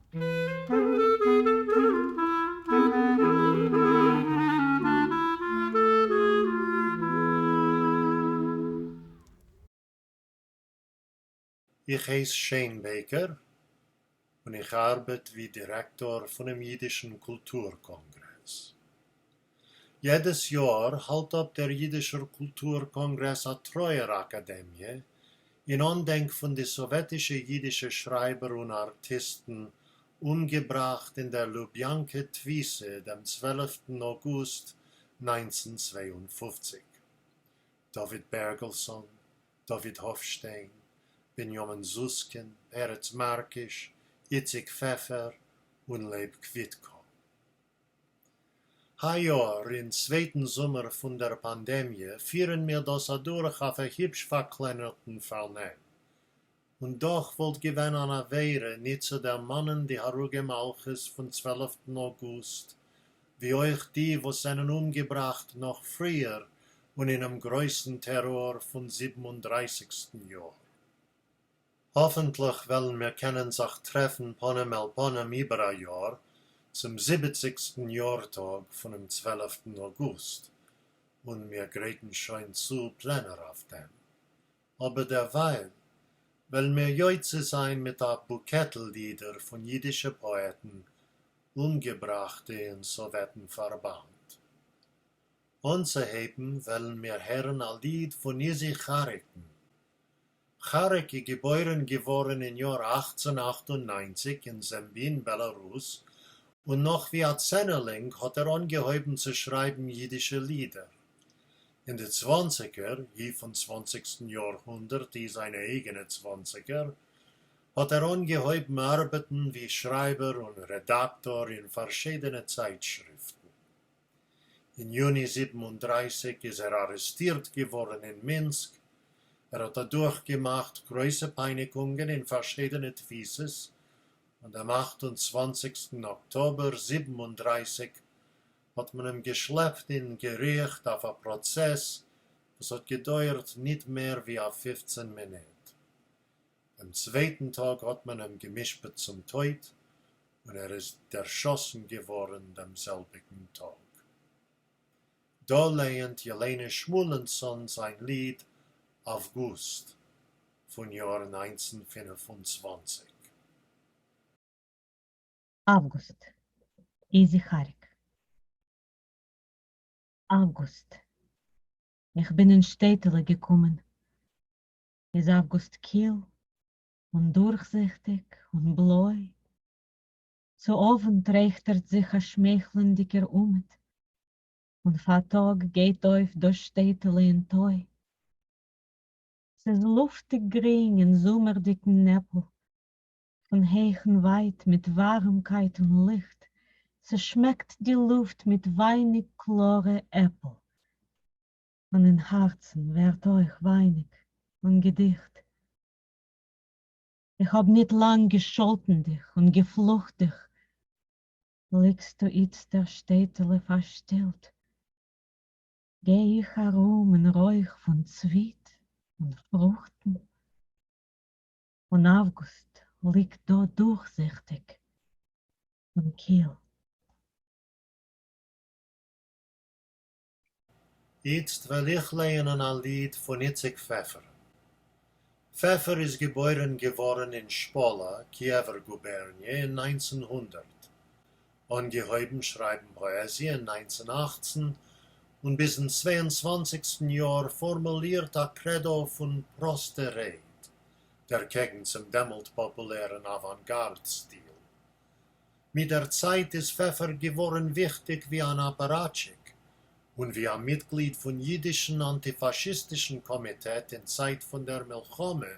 איך הייס שיין בעיקער און איך אַרבעט ווי דירעקטאָר פֿונעם ייִדישן קולטור-קאָנגרעס. יעדעס יאָר האַלט אָפּ דער ייִדישער קולטור-קאָנגרעס אַ טרויער-אַקאַדעמיע אין אָנדענק פֿון די סאָוועטישע ייִדישע שרײַבער און אַרטיסטן, אומגעבראַכט אין דער לוביאַנקע־תּפֿיסה דעם 12טן אויגוסט 1952. דוד בערגעלסאָן, דוד האָפֿשטיין, בנימין זוסקין, פּרץ מאַרקיש, איציק פֿעפֿער און לייב קוויטקאָ. הײַיאָר, אין צווייטן זומער פֿון דער פּאַנדעמיע, פֿירן מיר דאָס אַדורך אויף אַ היפּש פֿאַרקלענערטן פֿאַרנעם. און דאָך וואָלט געווען אַן עבֿירה ניט צו דערמאַנען די הרוגי מלכות פֿון 12טן אויגוסט, ווי אויך די, וואָס זענען אומגעבראַכט נאָך פֿריִער און אינעם גרויסן טעראָר פֿון 37סטן יאָר. האָפֿנטלעך וועלן מיר קענען זיך טרעפֿן פּנים־אל־פּנים איבער אַ יאָר, צום 70סטן יאָרטאָג פֿונעם 12טן אויגוסט, און מיר גרייטן שוין צו פּלענער אויף דעם. אָבער דערווײַל וועלן מיר יוצא זײַן מיט אַ בוקעטל לידער פֿון ייִדישע פּאָעטן, אומגעבראַכטע אין סאָוועטן־פֿאַרבאַנד. אָנצוהייבן וועלן מיר הערן אַ ליד פֿון איזי כאַריקן. כאַריק איז געבוירן געוואָרן אין יאָר 1898 אין זעמבין, בעלאַרוס, און נאָך ווי אַ צענערלינג האָט ער אָנגעהויבן צו שרײַבן ייִדישע לידער. אין די צוואַנציקער, אי פֿון 20סטן יאָרהונדערט, אי זײַנע אייגענע צוואַנציקער, האָט ער אָנגעהויבן אַרבעטן ווי שרײַבער און רעדאַקטאָר אין פֿאַרשיידענע צײַטשריפֿטן. אין יוני 37 איז ער אַרעסטירט געוואָרן אין מינסק. ער האָט אַדורכגעמאַכט גרויסע פּייניקונגען אין פֿאַרשיידענע תּפֿיסות, און דעם 28סטן אָקטאָבער 37 האָט מען אים געשלעפּט אין געריכט אויף אַ פּראָצעס, וואָס האָט געדויערט ניט מער ווי אַ 15 מינוט. דעם צווייטן טאָג האָט מען אים געמשפּט צום טויט, און ער איז דערשאָסן געוואָרן דעם זעלביקן טאָג. דאָ לייענט יעלענע שמואלענסאָן זײַן ליד אַווגוסט פֿון יאָר 1925. אַווגוסט. איזי כאַריק. אַווגוסט. איך בין אין שטעטעלע געקומען. איז אַווגוסט קיל און דורכזיכטיק און בלוי. צו אָוונט רייכערט זיך אַ שמייכלענדיקער אומעט, און פֿאַר טאָג גייט אויף דאָס שטעטעלע אין טוי. ס'איז לופֿטיק גרין אין זומערדיקן נעפּל, פֿון הייכן ווײַט מיט וואַרעמקייט און ליכט, ס'שמעקט די לופֿט מיט ווײַניק קלאָרע עפּל, און אין האַרצן ווערט אויך ווײַניק און געדיכט. איך האָב ניט לאַנג געשאָלטן דיך און געפֿלוכט דיך, ליגסטו איצטער, שטעטעלע, פֿאַרשטילט, גיי איך אַרום אין רויך פֿון צוויט און פֿרוכטן, און אַווגוסט ליגט דאָ דורכזיכטיק און קיל. איצט וועל איך לייענען אַ ליד פֿון איציק פֿעפֿערן. פֿעפֿער איז געבוירן געוואָרן אין שפּאָלאַ, קיִעווער גובערניע, אין 1900. אָנגעהויבן שרײַבן פּאָעזיע אין 1918 און ביזן 22סטן יאָר פֿאָרמולירט אַ קרעדאָ פֿון פּראָסטע רייד, דערקעגן צום דעמאָלט פּאָפּולערן אַוואַנגאַרד-סטיל. מיט דער צײַט איז פֿעפֿער געוואָרן וויכטיק ווי אַן אַפּאַראַטשיק און ווי אַ מיטגליד פֿון ייִדישן אַנטיפֿאַשיסטישן קאָמיטעט אין צײַט פֿון דער מלחמה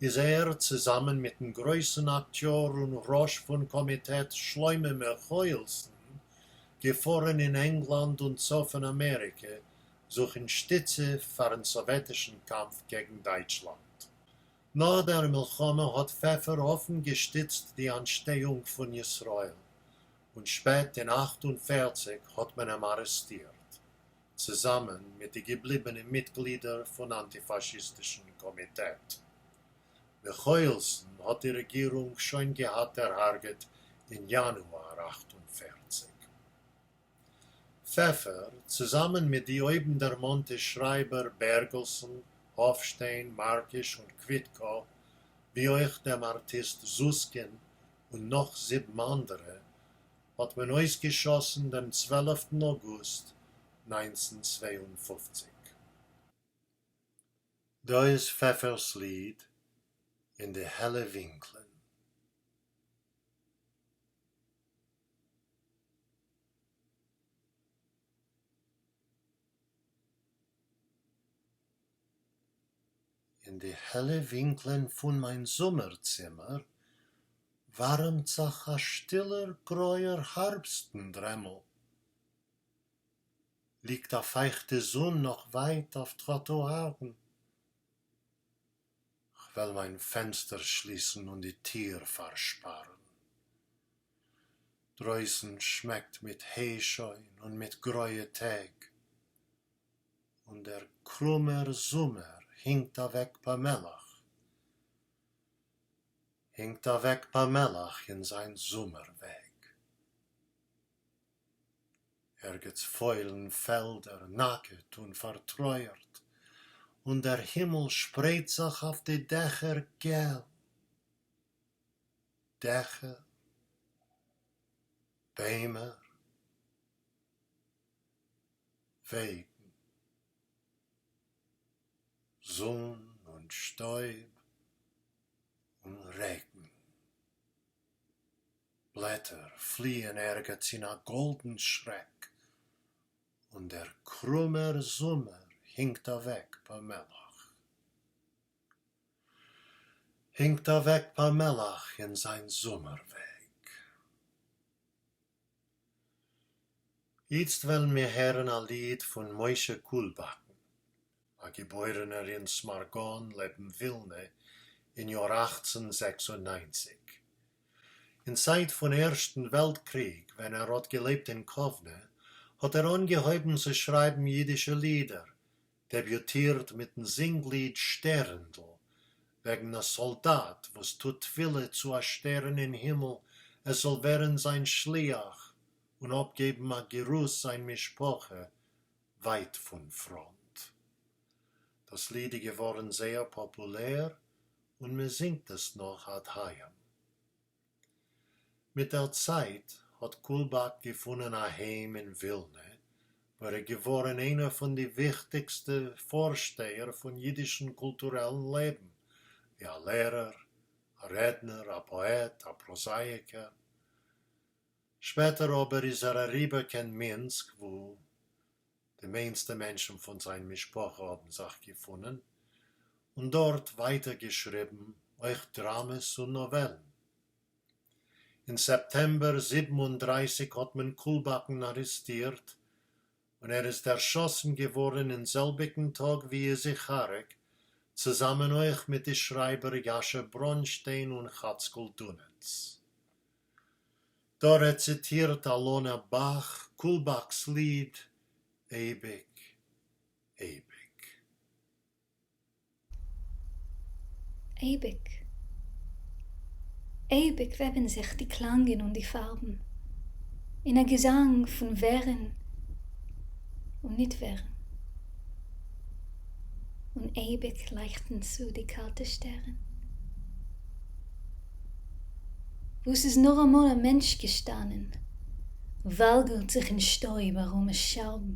איז ער, צוזאַמען מיטן גרויסן אַקטיאָר און ראש פֿון קאָמיטעט שלמה מיכאָעלסן, געפֿאָרן אין ענגלאַנד און צפֿון-אַמעריקע זוכן שטיצע פֿאַרן סאָוועטישן קאַמף קעגן דײַטשלאַנד. נאָך דער מלחמה האָט פֿעפֿער אָפֿן געשטיצט די אַנטשטייונג פֿון ישׂראל, און שפּעט אין 48 האָט מען אים אַרעסטירט, צוזאַמען מיט די געבליבענע מיטגלידער פֿון אַנטיפֿאַשיסטישן קאָמיטעט. מיכאָעלסן האָט די רעגירונג שוין געהאַט דערהרגעט אין יאַנואַר 48. פֿעפֿער, צוזאַמען מיט די אויבנדערמאָנטע שרײַבער בערגעלסאָן, האָפֿשטיין, מאַרקיש און קוויטקאָ, ווי אויך דעם אַרטיסט זוסקין און נאָך זיבן אַנדערע, האָט מען אויסגעשאָסן דעם צוועלפֿטן אויגוסט 1952. דאָ איז פֿעפֿערס ליד אין די העלע ווינקלען. אין די העלע ווינקלען פֿון מײַן זומער-צימער וואַרעמט זיך אַ שטילער גרויער האַרבסטן-דרעמל. ליגט אַ פֿײַכטע זון נאָך ווײַט אויף טראָטואַרן. כ'וועל מײַן פֿענצטער שליסן און די טיר פֿאַרשפּאַרן. דרויסן שמעקט מיט היי שוין און מיט גרויע טעג. און דער קרומער זומער הינקט אַוועק פּאַמעלעך, הינקט אַוועק פּאַמעלעך אין זײַן זומער-וועג. ערגעץ פֿוילן פֿעלדער נאַקעט און פֿאַרטרויערט, און דער הימל שפּרייט זיך אויף די דעכער געל. דעכער, ביימער, וועגן, זון און שטויב און רעגן. בלעטער פֿליִען ערגעץ אין אַ גאָלדן שרעק, און דער קרומער זומער הינקט אַוועק פּאַמעלעך. הינקט אַוועק פּאַמעלעך אין זײַן זומער-וועג. איצט וועלן מיר הערן אַ ליד פֿון משה קולבאַקן, אַ געבוירענער אין סמאַרגאָן לעבן ווילנע אין יאָר 1896. אין צײַט פֿון ערשטן וועלט-קריג, ווען ער האָט געלעבט אין קאָוונע, האָט ער אָנגעהויבן צו שרײַבן ייִדישע לידער, דעביוטירט מיטן זינגליד שטערנדל, וועגן אַ סאָלדאַט, וואָס טוט תּפֿילה צו אַ שטערן אין הימל, עס זאָל ווערן זײַן שליח און אָפּגעבן אַ גרוס זײַן משפּחה ווײַט פֿון פֿראָנט. דאָס ליד איז געוואָרן זייער פּאָפּולער און מע זינגט עס נאָך עד היום. מיט דער צײַט האָט קולבאַק געפֿונען אַ היים אין ווילנע, וווּ ער איז געוואָרן איינער פֿון די וויכטיקסטע פֿאָרשטייער פֿון ייִדישן קולטורעלן לעבן, ווי אַ לערער, אַ רעדנער, אַ פּאָעט, אַ פּראָזאַיִקער. שפּעטער אָבער איז ער אַריבער קיין מינסק, וווּ די מיינסטע מענטשן פֿון זײַן משפּחה האָבן זיך געפֿונען, און דאָרט ווײַטער געשריבן אויך דראַמעס און נאָוועלן. אין סעפּטעמבער 37 האָט מען קולבאַקן אַרעסטירט, און ער איז דערשאָסן געוואָרן אין זעלביקן טאָג ווי איזי כאַריק, צוזאַמען אויך מיט די שרײַבער יאַשע בראָנשטיין און כאַצקל דונעץ. דאָ רעציטירט אלונה באַך קולבאַקס ליד אייביק, אייביק. אייביק, אייביק וועבן זיך די קלאַנגען און די פֿאַרבן אין אַ געזאַנג פֿון ווערן און ניט ווערן. און אייביק לייכטן צו די קאַלטע שטערן. וווּ ס'איז נאָר אַמאָל אַ מענטש געשטאַנען, וואַלגערט זיך אין שטויב אַרום אַ שאַרבן.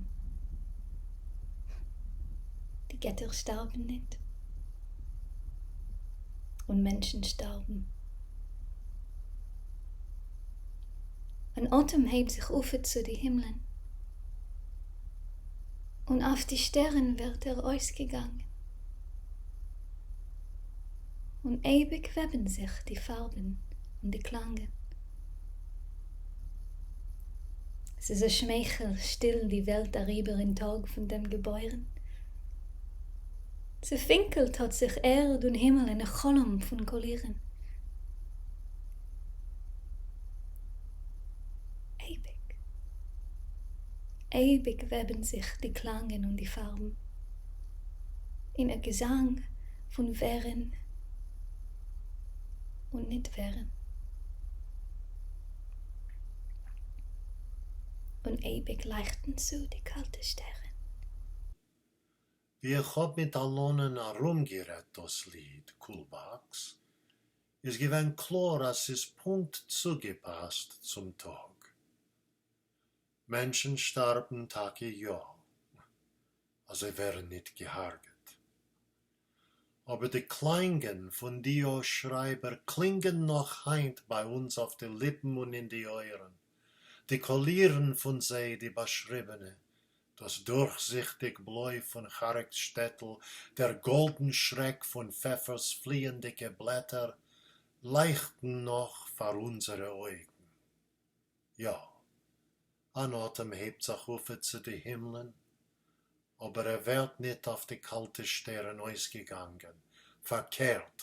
די געטער שטאַרבן ניט, און מענטשן שטאַרבן. אַן אָטעם הייבט זיך אויפֿעט צו די הימלען, און אויף די שטערן ווערט ער אויסגעגאַנגען. און אייביק וועבן זיך די פֿאַרבן און די קלאַנגען. ס'איז אַ שמייכל שטיל די וועלט אַריבער אין טאָג פֿון דעם געבוירן. צעפֿינקלט האָט זיך ערד און הימל אין אַ חלום פֿון קאָלירן. אייביק, אייביק וועבן זיך די קלאַנגען און די פֿאַרבן אין אַ געזאַנג פֿון ווערן און ניט ווערן. און אייביק לייכטן צו די קאַלטע שטערן. ווי איך האָב מיט אלונהן אַרומגערעדט דאָס ליד קולבאַקס, איז געווען קלאָר אַז ס'איז פּונקט צוגעפּאַסט צום טאָג. מענטשן שטאַרבן טאַקע יאָ, אַז זיי ווערן ניט געהרגעט. אָבער די קלאַנגען פֿון די־אָ שרײַבער קלינגען נאָך הײַנט בײַ אונדז אויף די ליפּן און אין די אויערן, די קאָלירן פֿון זיי די באַשריבענע, דאָס דורכזיכטיק בלוי פֿון כאַרעקס שטעטל, דער גאָלדן שרעק פֿון פֿעפֿערס פֿליִענדיקע בלעטער, לײַכטן נאָך פֿאַר אונדזערע אויגן. יאָ, אַן אָטעם הייבט זיך אויפֿעט צו די הימלען, אָבער ער ווערט ניט אויף די קאַלטע שטערן אויסגעגאַנגען, פֿאַרקערט,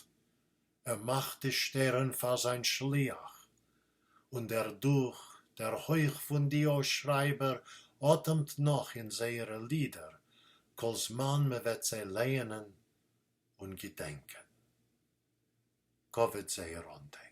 ער מאַכט די שטערן פֿאַר זײַן שליח, און דער דוך, דער הויך פֿון די־אָ שרײַבער אָטעמט נאָך אין זייערע לידער, כּל־זמן מע וועט זיי לייענען און געדענקען. כּבֿוד זייער אָנדענק.